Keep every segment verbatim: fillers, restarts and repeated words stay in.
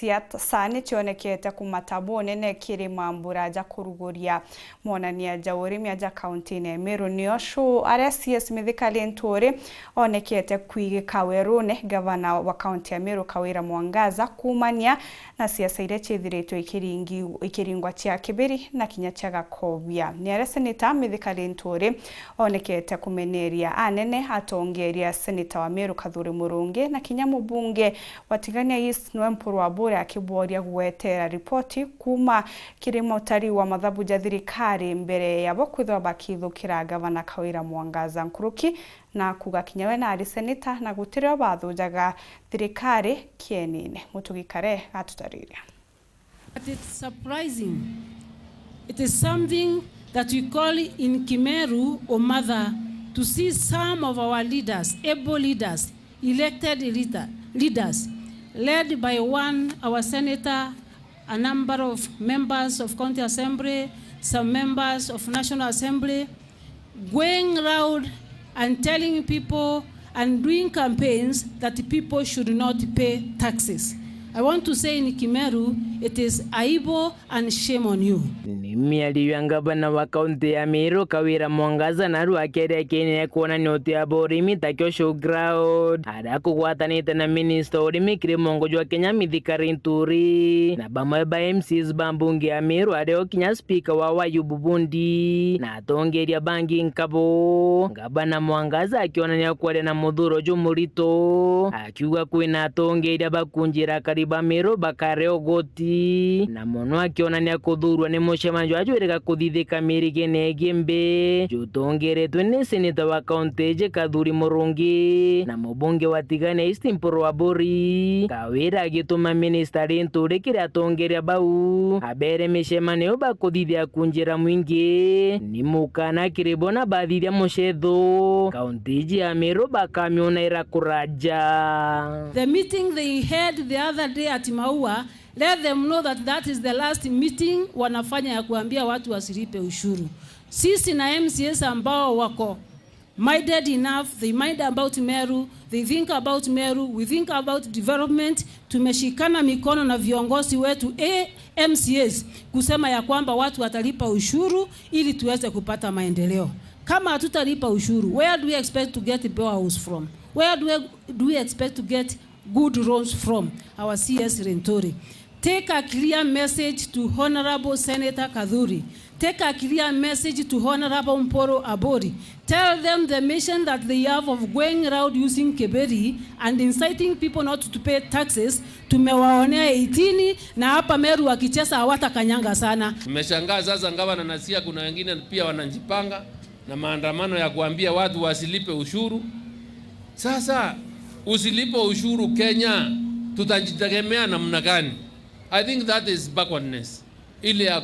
Siasa ni cionekete kumata bunene kiri mambura ja kuruguria monania ja urimi aja kaunti-ini ya Meru. Nio show aria C S Mithika Linturi onekete kwigika werune, gavana wa kaunti ya Meru Kawira Mwangaza kuumania na siasa iria ciithiritwe ikiringi-, ikiringwa cia Kibiri na kinya cia Gakovia. Ni aria seneta Mithika Linturi onekete kumeneria anene atongeria, seneta wa Meru Kathuri Murungi na kinya mubunge wa Tigania East Noe Mpuru Aburi akibooria gweteera ripoti kuuma kiri mutari wa mathabu ja thirikari mbere yabo kwithirwa bakithukira gavana Kawira Mwangaza nkuruki, na kuuga kinya we naari seneta na gutirio bathujaga thirikari kienine. Mutugi Kare atutariria. But it's surprising. It is something that we call in Kimeru umatha, to see some of our leaders, able leaders, elected leader, leaders, led by one, our senator, a number of members of County Assembly, some members of National Assembly, going round and telling people and doing campaigns that people should not pay taxes. I want to say in Kimeru, it is aibu and shame on you. Ni miario ya ngavana wa kaunti ya Meru, Kawira Mwangaza, naru akiaria kiene ya kuonania utia bwa urimi takio showground, aria akugwatanite na minista wa urimi kiri mwongo jwa Kenya, Mithika Linturi, na bamwe ba M C As ba mbunge ya Meru, ario kinya spika wa Wayubu Bundi, na atongeria bangi nkabo. Ngavana Mwangaza akionania kwaria na muthuro jumurito, akiuga kwina atongeria bakunjira akari ba Meru bakare ugoti, na mono akionania kuthurwa ni mucemanio jwa jwirika kuthithika mirigene igi mbi, jutongeretwe ni seneta wa kaunti iji Kathuri Murungi na mubunge wa Tigania East Mpuru Aburi. Kawira agituma minista Linturi kiri atongeria bau, abere micemanio iu bakuthithia kunjira mwingi ni mukana kiri bo na bathithia mucetho kaunti iji ya Meru bakamiona irakuraja. The meeting they had the other day at Maua, let them know that that is the last meeting wanafanya ya kuambia watu wasilipe ushuru. Sisi na M C As ambao wako minded enough, they mind about Meru, they think about Meru, we think about development. Tumeshikana mikono na viongozi wetu, eh, M C As, kusema ya kwamba watu watalipa ushuru ili tuweze kupata maendeleo. Kama hatutalipa ushuru, where do we expect to get boreholes from? Where do we, do we expect to get good roads from? Our C S Linturi. Take a clear message to Honorable Senator Kathuri. Take a clear message to Honorable Mpuru Aburi. Tell them the mission that they have of going around using Kibiri and inciting people not to pay taxes. Tumewaonea eighteen na hapa Meru wakicheza hawatakanyanga sana. Nimeshangaa sasa, gavana, nasikia kuna wengine pia wanajipanga na maandamano ya kuambia watu wasilipe ushuru. Sasa usilipe ushuru Kenya, tutajitegemea namna gani? I think that is backwardness. Ile ya,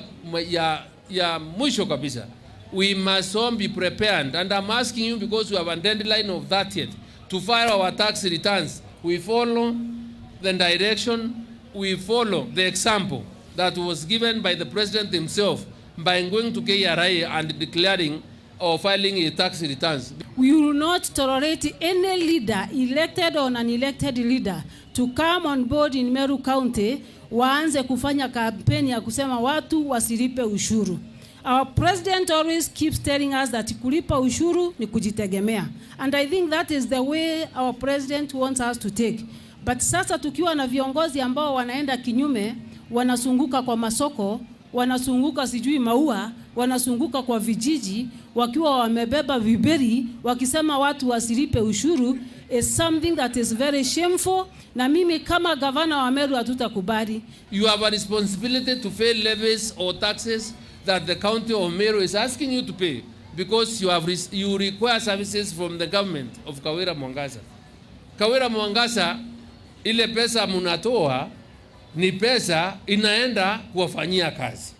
ya, ya mwisho kabisa. We must all be prepared, and I'm asking you because we have a deadline of thirtieth to file our tax returns. We follow the direction, we follow the example that was given by the president himself by going to K R A and declaring or filing his tax returns. We will not tolerate any leader, elected or non-elected leader, to come on board in Meru County, waanze kufanya kampeni ya kusema watu wasilipe ushuru. Our president always keeps telling us that kulipa ushuru ni kujitegemea. And I think that is the way our president wants us to take. But sasa tukiwa na viongozi ambao wanaenda kinyume, wanazunguka kwa masoko, wanazunguka sijui Maua, wanazunguka kwa vijiji, wakiwa wamebeba viberi, wakisema watu wasilipe ushuru, is something that is very shameful. Na mimi kama gavana wa Meru hatutakubali. You have a responsibility to pay levies or taxes that the county of Meru is asking you to pay because you have re-, you require services from the government of Kawira Mwangaza. Kawira Mwangaza, ile pesa munatoa ni pesa inaenda kuwafanyia kazi.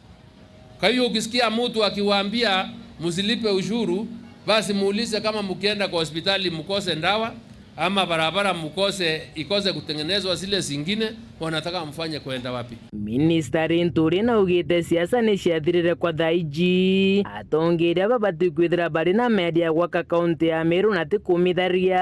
Kwa hivyo ukisikia mtu akiwaambia msilipe ushuru, basi muulize kama mkienda kwa hospitali mkose dawa, Ama barabara mkose, ikose kutengenezwa, zile zingine wanataka mfanye kwenda wapi? Minister Linturi naugite siasa ni ciathirire kwa thaiji. Atongeria babati kwithira bari na media ya gwaka kaunti ya Meru na ti kumitharia.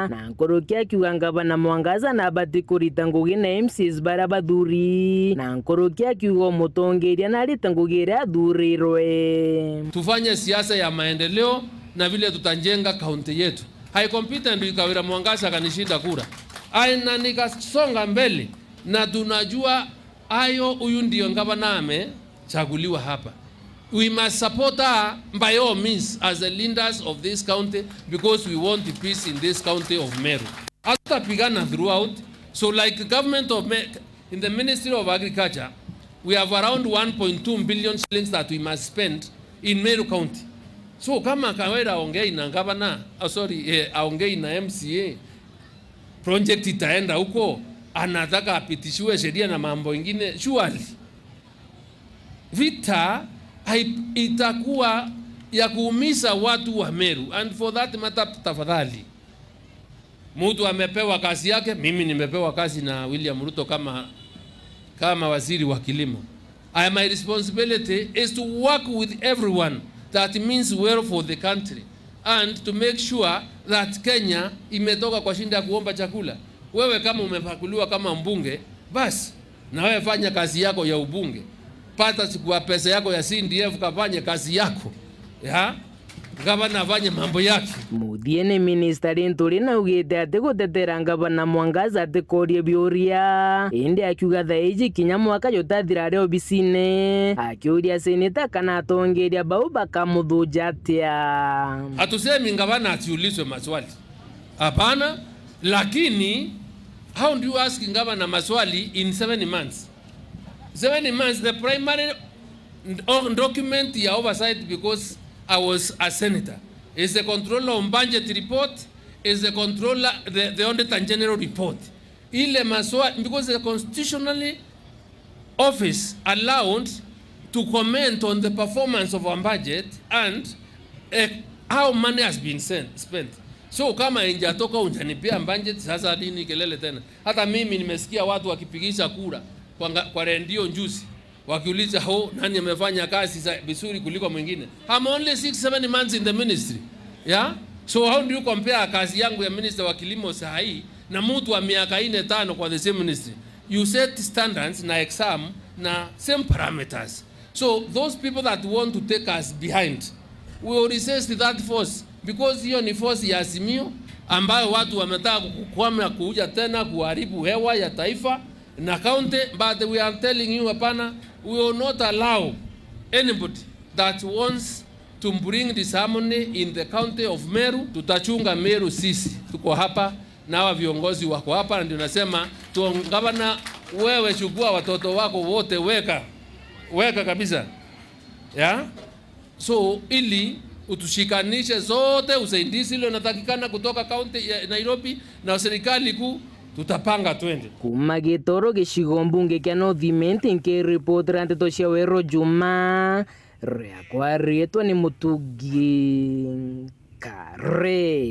Na nkuruki akiuga ngavana Mwangaza nabati kurita ngugi na M C As baria bathuri. Na nkuruki akiuga umutongeria narite ngugi iria athurirwe. Tufanye siasa ya maendeleo na vile tutajenga kaunti yetu. High competent Kawira Mwangaza akanishinda kura. Ai, na nikasonga mbele, na tunajua hayo, huyu ndio gavana amechaguliwa hapa. We must support her by all means as the leaders of this county, because we want peace in this county of Meru. Hatutapigana throughout. So, like, government of Me-, in the Ministry of Agriculture, we have around one point two billion shillings that we must spend in Meru County. So kama Kawira aongei na gavana, oh, sorry, eh, aongei na M C A, project itaenda huko, anataka apitishiwe sheria na mambo ingine, surely vita hai-, itakuwa ya kuumiza watu wa Meru. And for that matter, tafadhali, mtu amepewa kazi yake, mimi nimepewa kazi na William Ruto kama, kama waziri wa kilimo. I, my responsibility is to work with everyone that means well for the country and to make sure that Kenya imetoka kwa shinda ya kuomba chakula. Wewe kama umepakuliwa kama mbunge, basi, na wewe fanya kazi yako ya ubunge. Pata siku ya pesa yako ya C D F, kafanye kazi yako. Ya? Gavana afanye mambo yake. Muthiene, Minister Linturi naugite ati gutetera Gavana Mwangaza atikorie biuria, indi akiuga thaiji kinya mwaka jutathira ari obisine, akiuria seneta kana atongeria bau bakamuthuja atia. Hatusemi gavana asiulizwe maswali. Hapana, lakini how do you ask governor maswali in seven months? Seven months, the primary o-, document ya oversight, because I was a senator, is the controller on budget report, is the controller, the, the auditor general report. Ile maswali, because the constitutionally office allowed to comment on the performance of our budget and, eh, how money has been sent, spent. So kama injatoka unjanipea budget, sasa nini kelele tena? Hata mimi nimesikia watu wakipigisha kura kwa nga-, kwa redio juzi, wakiuliza, "Ho, nani amefanya kazi za-, vizuri kuliko mwingine?" I'm only six, seven months in the ministry. Yeah? So how do you compare kazi yangu ya minister wa kilimo saa hii na mtu wa miaka ine, tano kwa the same ministry? You set standards na exam na same parameters. So those people that want to take us behind, we will resist that force, because hiyo ni force ya Azimio ambayo watu wametaka kukwama kuja tena kuharibu hewa ya taifa na county, but we are telling you, hapana, we will not allow anybody that wants to bring disharmony in the county of Meru. Tutachunga Meru sisi, tuko hapa na hawa viongozi wako hapa, na ndio nasema tu, gavana, wewe chukua watoto wako wote, weka, weka kabisa, yeah? So ili utushikanishe zote, usaidizi ile unatakikana kutoka county ya Nairobi na serikali kuu, tutapanga twende. Kuma Gitoro, gicigo mbunge kia North Imenti, nkiripotera nteto cia Weru Juma, riakwa riitwa ni Mutugi Kare.